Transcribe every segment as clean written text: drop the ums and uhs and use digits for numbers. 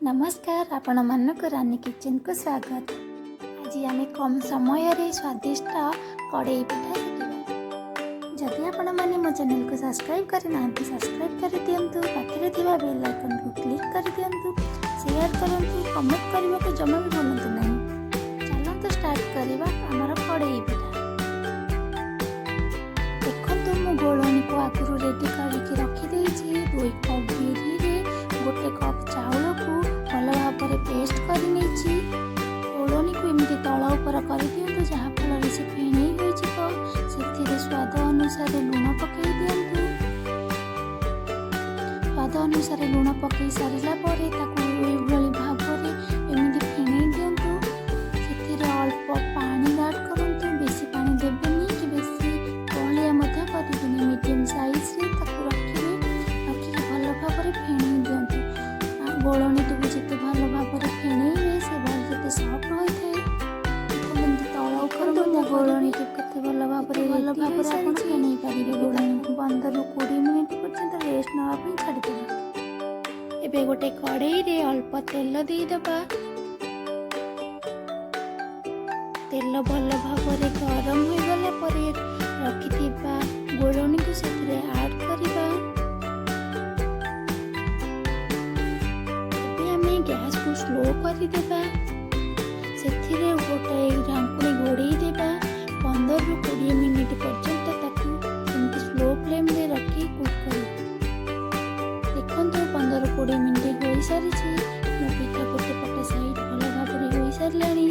ନମସ୍କାର, ଆପଣମାନଙ୍କୁ ରାନୀ କିଚେନକୁ ସ୍ୱାଗତ। ଆଜି ଆମେ କମ୍ ସମୟରେ ସ୍ୱାଦିଷ୍ଟ କଡ଼େଇ ପିଠା ଶିଖିବା। ଯଦି ଆପଣମାନେ ମୋ ଚ୍ୟାନେଲକୁ ସବସ୍କ୍ରାଇବ୍ କରିନାହାନ୍ତି, ସବସ୍କ୍ରାଇବ୍ କରିଦିଅନ୍ତୁ। ପାଖରେ ଥିବା ବେଲ୍ ଆଇକନ୍କୁ କ୍ଲିକ୍ କରିଦିଅନ୍ତୁ। ସେୟାର କରନ୍ତୁ, କମେଣ୍ଟ କରିବାକୁ ଜମା ବି ଭୁଲନ୍ତୁ ନାହିଁ। ଚାଲନ୍ତୁ ଷ୍ଟାର୍ଟ କରିବା ଆମର କଡ଼େଇ ପିଠା। ଦେଖନ୍ତୁ, ମୁଁ ଗୋଳଣିକୁ ଆଗରୁ ରେଡ଼ି କରିକି ରଖିଦେଇଛି। 2 କପ୍ ବିରିରେ 1 କପ୍ ଚାଉଳକୁ ଭଲ ଭାବରେ ପେଷ୍ଟ କରିନେଇଛି। ଗୋଳଣିକୁ ଏମିତି ତଳ ଉପର କରିଦିଅନ୍ତୁ, ଯାହାଫଳରେ ସେ ଫେଣେଇ ହୋଇଯିବ। ସେଥିରେ ସ୍ୱାଦ ଅନୁସାରେ ଲୁଣ ପକାଇ ଦିଅନ୍ତୁ। ସ୍ୱାଦ ଅନୁସାରେ ଲୁଣ ପକାଇ ସାରିଲା ପରେ ତାକୁ ଏଇଭଳି ଭାବରେ ଏମିତି ଫେଣେଇ ଦିଅନ୍ତୁ। ସେଥିରେ ଅଳ୍ପ ପାଣି ଆଡ଼୍ କରନ୍ତୁ। ବେଶୀ ପାଣି ଦେବେନି କି ବେଶୀ ବହଳିଆ ମଧ୍ୟ କରିବେନି। ମିଡ଼ିୟମ୍ ସାଇଜ୍ରେ ତାକୁ ରଖିବେ। ରଖିକି ଭଲ ଭାବରେ ଫେଣେଇ ଦିଅନ୍ତୁ। ଆଉ ଗୋଳଣିଟିକୁ ଯେତେ ଭଲ ଭାବରେ ଫେଣେଇବେ, ସେ ଭଲ ସେତେ ସଫ୍ଟ ହୋଇଥାଏ। ଏମିତି ତଳ ଉପର ମଧ୍ୟ ଗୋଳଣିଟି କେତେ ଭଲ ଭାବରେ ଭଲ ଭାବରେ ଆପଣ ଫେଣେଇ ପାରିବେ। ଗୋଳଣିକୁ 15ରୁ 20 ମିନିଟ୍ ପର୍ଯ୍ୟନ୍ତ ରେଷ୍ଟ ନେବା ପାଇଁ ଛାଡ଼ିଦେବା। ଏବେ ଗୋଟେ କଡ଼େଇରେ ଅଳ୍ପ ତେଲ ଦେଇଦେବା। ତେଲ ଭଲ ଭାବରେ ଗରମ ହୋଇଗଲା ପରେ ରଖିଥିବା ଗୋଳଣିକୁ ସେଥିରେ ଆଡ଼୍ କରିବା। ଏବେ ଆମେ ଗ୍ୟାସକୁ ସ୍ଲୋ କରିଦେବା। ସେଥିରେ ଗୋଟାଏ ଢାଙ୍କୁଣୀ ଘୋଡ଼େଇ ଦେବା। 15ରୁ 20 ମିନିଟ୍ ପର୍ଯ୍ୟନ୍ତ ତାକୁ ଏମିତି ସ୍ଲୋ ଫ୍ଲେମ୍ରେ ରଖି କୁକ୍ କରିବା। ଦେଖନ୍ତୁ, 15-20 ମିନିଟ୍ ହୋଇସାରିଛି। ମୋ ପିଠା ଗୋଟେ ପଟ ସାଇଡ଼୍ ଭଲ ଭାବରେ ହୋଇସାରିଲାଣି।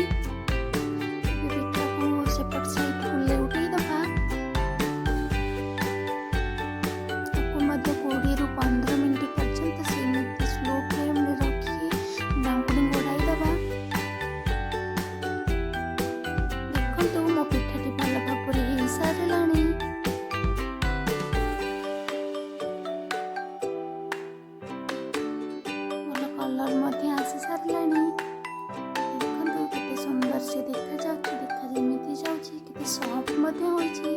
ଏବେ ପିଠାକୁ ସେପଟ ସାଇଡ଼୍କୁ ଲେଉଟେଇ ଦେବା। ତାକୁ ମଧ୍ୟ 20ରୁ 15 ମିନିଟ୍ ପର୍ଯ୍ୟନ୍ତ ସେମିତି ସ୍ଲୋ ଫ୍ଲେମ୍ରେ ରଖି ଢାଙ୍କୁଣୀ ଘୋଡ଼ାଇ ଦେବା। ଦେଖନ୍ତୁ, ମୋ ପିଠାଟି ଭଲ ଭାବରେ ହେଇସାରିଲାଣି। ଭଲ କଲର୍ ମଧ୍ୟ ଆସି ସାରିଲାଣି। ଦେଖନ୍ତୁ, କେତେ ସୁନ୍ଦର ସେ ଦେଖାଯାଉଛି। ଦେଖା ଯେମିତି ଯାଉଛି, କେତେ ସଫ୍ଟ ମଧ୍ୟ ହୋଇଛି।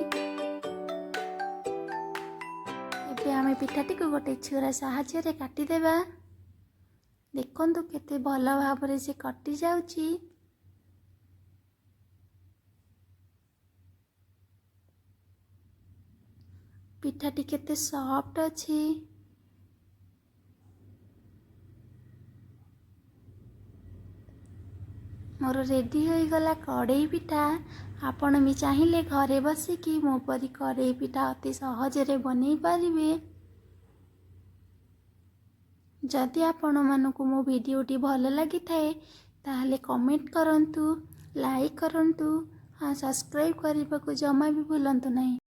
ଏବେ ଆମେ ପିଠାଟିକୁ ଗୋଟେ ଛୁରା ସାହାଯ୍ୟରେ କାଟିଦେବା। ଦେଖନ୍ତୁ, କେତେ ଭଲ ଭାବରେ ସେ କଟି ଯାଉଛି। ପିଠାଟି କେତେ ସଫ୍ଟ ଅଛି। ମୋର ରେଡ଼ି ହୋଇଗଲା କଡ଼େଇ ପିଠା। ଆପଣ ବି ଚାହିଁଲେ ଘରେ ବସିକି ମୋ ପରି କଡ଼େଇ ପିଠା ଅତି ସହଜରେ ବନେଇ ପାରିବେ। ଯଦି ଆପଣମାନଙ୍କୁ ମୋ ଭିଡ଼ିଓଟି ଭଲ ଲାଗିଥାଏ, ତାହେଲେ କମେଣ୍ଟ କରନ୍ତୁ, ଲାଇକ୍ କରନ୍ତୁ ଆଉ ସବସ୍କ୍ରାଇବ୍ କରିବାକୁ ଜମା ବି ଭୁଲନ୍ତୁ ନାହିଁ।